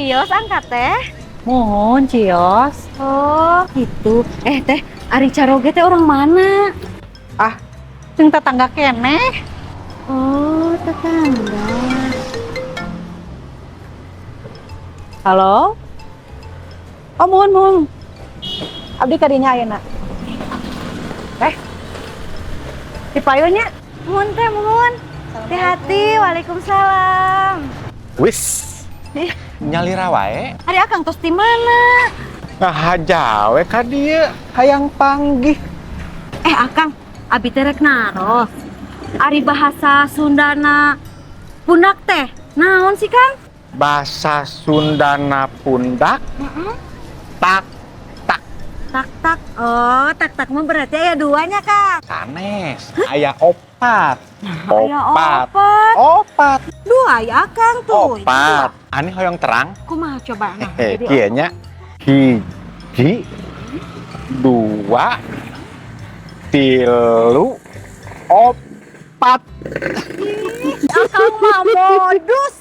Cios angkat, Teh. Muhun, Cios. Oh, gitu. Eh, Teh, ari caroge teh orang mana? Ah, jeung tetangga keneh. Oh, tetangga. Halo? Oh, muhun, muhun. Abdi kadinya ayeuna. Eh, di payun nya. Muhun, Teh, muhun. Hati-hati, waalaikumsalam. Wis. Nyalira wae. Ari Akang tos di mana? Ngahaja we ka dieu hayang panggih. Eh, Akang, abi teh rek naros. Ari bahasa Sundana pundak teh naon sih, Kang? Bahasa Sundana pundak tak tak. Tak tak. Oh, tak tak mah berarti aya duanya, Kang. Sanes, aya opat. Aya Opat. opat. Opat. Dua ya, Akang, tuh. Itu Opat. Ani hoyong terang. dua. Kumaha coba nah? Eh, Jadi kieu nya. Hiji, dua, tilu, opat. Akang mah modus.